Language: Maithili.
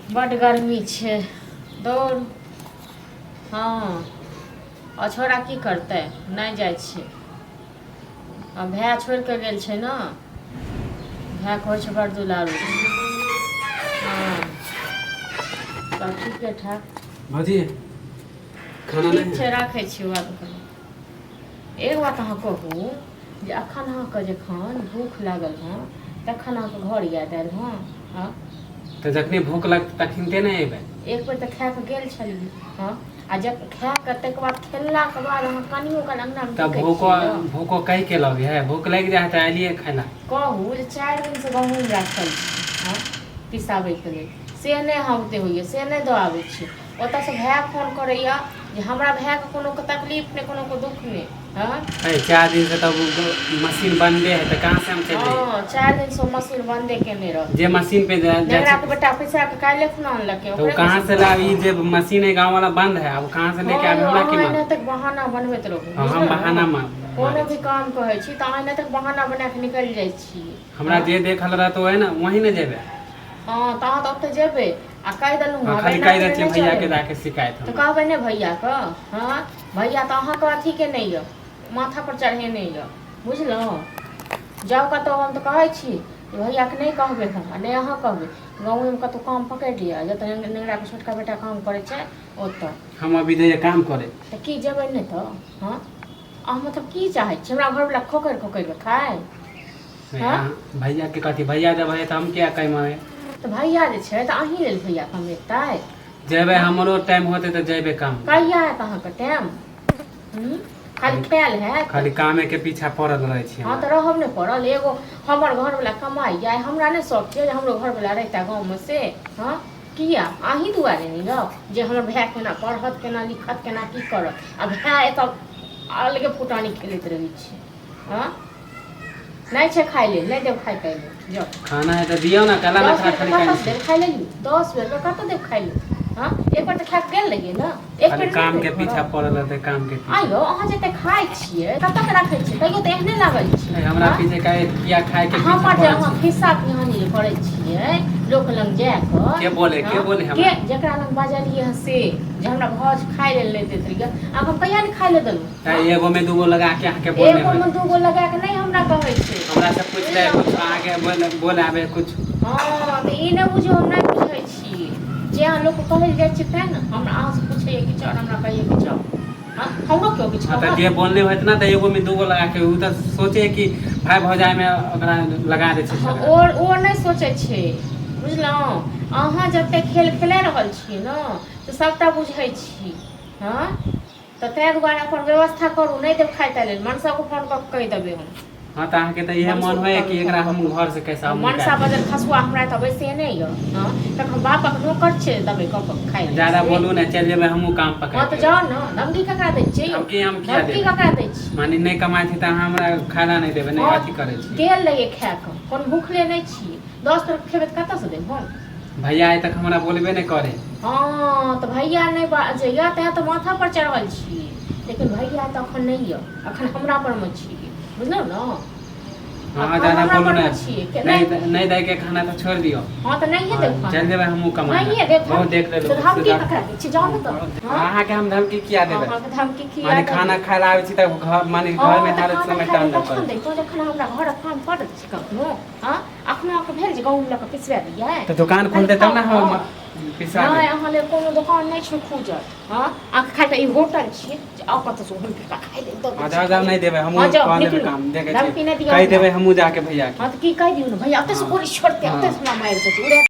बड्ड गर्मी छै दौड़। हँ, आ छोड़ा की करतै? नहि जाइ छियै। आ भाय छोड़ि कऽ गेल छै ने। भाय कहै छै बड़ दुलारू छै। हँ, सब ठीके ठाक। भौजी, खाना ठीक नहि छै, राखै छी। बात करू। एक बात अहाँ कहू जे अखन अहाँके जखन भूख लागल हँ तखन अहाँके घर याद आयल हँ? हँ। तऽ जखने भूख लगतै तखनते ने अयबै। एक बेर तऽ खा कऽ गेल छलियै हँ, आ जब खा कऽ ताहिके बाद खेललाके बाद अहाँ कनियो काल अङ्गनामे तऽ टिकै भूखो छियै ने? भूखो कहि के लगे है, भूख लागि जाइ है तऽ एलियै खाय ला। कहू जे 4 दिनसँ गहूँम राखल छै हँ पिसाबैके लेल, से नहि अहाँ ओते होइए, से नहि दऽ आबै छी। ओतऽसँ भाय फोन करैए जे हमरा भायके कोनो तकलीफ नहि, कोनो दुःख नहि। हँ। है, 4 दिन से तब मशीन बंदे है तऽ कहाँ से हम चलि जइयै? हँ, 4 दिनसँ मशीन बन्दे केने रह। जे मशीन पे जा जाइ नेंगरा के छै बेटा पैसा के काल्हि खुना अनलकै। तऽ ओ ओकरे कहाँ मशीन से पर लाबी? जे मशीन है गाँव वाला बंद है, अब कहाँ से लेके हँ आबे? यौ, हमरा की अहाँ एना मालूम? तक बहाना बनबैत रहू। हँ, हम बुझलहुँ ने? बहाना कोनो मारै भी छी। काम कहै छी तऽ अहाँ एना तक बहाना बना कऽ निकलि जाइ छी। हमरा हँ जे देखल रहत ओहे ने, वहीं ने जेबै। हँ, तऽ अहाँ तऽ ओतऽ जेबै आ कहि देलहुँ हँ, हँ खाली एना कहि दै केने छियै नहि भैया के चलत। जाके शिकायत तऽ हमरा। कहबै ने भैयाके? हँ, भैया तऽ अहाँके अथी केने यऽ, माथा पर चढ़ेने यऽ, बुझलहुँ? जाउ कतहु। हम तऽ कहै छी जे भैयाके नहि कहबै हम आ नहि अहाँ कहबै। गाँवेमे कतहु काम पकड़ि लिअ, जतऽ नेंगराके छोटका बेटा काम करै छै ओतऽ। हम अभी जइयै काम करे? तऽ की जेबै नहि तऽ? हँ, अहाँ मतलब की चाहै छी? हमरा घरवला खोकरि खोकरि कऽ खाय? हँ। भैया के कथी? भैया जब है तऽ हम किया कमाबै? तऽ भैया जे छै तऽ अहीं लेल भैया कमेतै? जेबै, हमरो टाइम होतै तऽ जेबै काम। कहिया हैत अहाँके टाइम? खाली खायल हैत? खाली कामे के पीछा पड़ल रहै छी। हँ, तऽ रहब नहि पड़ल? एगो हमर घरवला कमाइया, हमरा नहि शौक छै जे हमरो घरवला रहिता गाँवमे से? हँ, किया? अहीं दुआरे ने यौ, जे हमर भाय केना पढ़त, केना लिखत, केना की करत। आ भाय एतऽ अलगे फुटानी खेलैत रहै छै। हँ, नहि छै खाय लेल, नहि देब खाय ताय लेल, जाउ। खाना है तऽ दियौ ने, कला 10 ने बेर खाली कतऽ खाइ देब खाय लेल? 10 बेर कतऽ देब खाय लेल? हँ, एक बेर तऽ खा कऽ गेल रहियै ने एक खाली बेर नहि काम के भेल पीछा घरक? पड़ल रहतै, काम के आ पीछा। यौ, अहाँ जते खाइ छियै कतऽ के राखै छियै? तैयो तऽ एहने लागल ए, छियै। हमरा हँ। पीछे काहे किया खाय के पीछा हमर जे पड़ल अहाँ छी? खिस्सा पिहानी जे करै छियै लोक लग जा कऽ। के बोले? के हँ बोले के हमरा? जकरा लग बाजलियै हँ से जे हमरा भाउज खाय लेल नहि दैत रहियै। आब हम कहिया नहि खाय लेल देलहुँ? तऽ हँ। एगो में दूगो लगा के अहाँके बोलने एगो होय। मे दूगो लगा कऽ नहि हमरा कहै छै। हमरा से पूछ ले बुझलहुँ? कुछ, अहाँके बोल बोल आबे कुछ? हँ, तऽ ई नहि बुझियौ हम नहि बुझै छी। जे अहाँ लोकके कहै लए जाइ छियै तेँ ने हमरा अहाँसँ पूछैए किछु आओर हमरा कहैए किछु आओर। हँ, हमरो केओ किछु हँ, तऽ कहत? जे बोलने होत ना तऽ एगो में दूगो लगा के, उ तऽ सोचे कि भाई भौजाई में ओकरा लगा दै छै हँ, झगड़ा। ओ नहि सोचै छै, बुझलहुँ? अहाँ जतेक खेल खेला रहल छियै ने से सभटा बुझै छी। हँ, तऽ ताहि दुआरे अपन व्यवस्था करू। नहि देब खाय ताय लेल, मनसाके फोन कऽ कऽ कहि देबै हम। हँ, तऽ अहाँके तऽ इहे मनसो मन होइए के कि फोन एकरा कऽ हम कऽ घर से कैसे हम मनसा निकालि बजल खसुआ हमरा एतऽ बैसे नहि यऽ। हँ, तखन बापक नौकर छै देबै कऽ कऽ खाय देब। लेल ज्यादा से बोलू ने, चलि जेबै हमहूँ काम हँ, पकड़ि तऽ लेबै। जाउ ने। धमकी ककरा दै छियै यौ? धमकी हम किया धमकी देबै? ककरा दै छियै? माने नहि कमाइ छी तऽ अहाँ हमरा खाना नहि देबै, नहि हँ, अथी करै छी? गेल रहियै खाए कऽ, कोनो भूखले नहि छियै। 10 बेर खेबै तऽ कतऽसँ देब हम? भैया आइ तक हमरा बोलबे नहि करे। हँ, तऽ भैया नहि बाजैया तैं तऽ माथा पर चढ़ल छी, लेकिन भैया तऽ अखन नहि यऽ, अखन हमरा पर मे छी, बुझलहुँ ने? हँ। अखन ज्यादा हमरा बोलू पर मे नहि। छियै के नहि नहि। नहि दैके खाना तऽ छोड़ि दियौ। हँ, तऽ नहिए हँ, देब खाना। चलि जेबै हमहूँ कमाय नहिए लए। देब। बहुत धमकी देख तऽ लेलहुँ। धमकी ककरा दै छी? जाउ ने तऽ। हँ। अहाँके हम धमकी किया देबै? अहाँके धमकी किया माने देबै? खाना खाय लए आबै छी तऽ घर माने घरमे हँ, तऽ हर खाना समय खाय लए तांडव तखन करै। दैतहुँ जखन हमरा घरक काम पड़ैत छै कखनो। हँ, अखनो अहाँके भेल जे गहूँम लऽ कऽ पिसबा दियै? तऽ दोकान खाली खोलतै तब खाउ ने हम खाउ। पिसा नहि देब। अहाँ लेल कोनो दोकान नहि छै खुजल। हँ, अहाँके खाइ तऽ ई होटल छियै जे आउ कतऽसँ घुमि फिर कऽ खाइ लेल दऽ दै हँ, छी जाउ खाइ जाउ, लेल। नहि देबै। हँ, हमहूँ जाउ कऽ लेबै निकलू। काम, देखै धमकी छियै। नहि दिअ कहि हमरा। देबै हमहूँ जाके भैयाके। हँ, तऽ की कहि दियौ ने भैया ओतऽसँ हँ। गोली छोड़तै। हँ। ओतऽसँ हमरा मारि देतै उड़ै।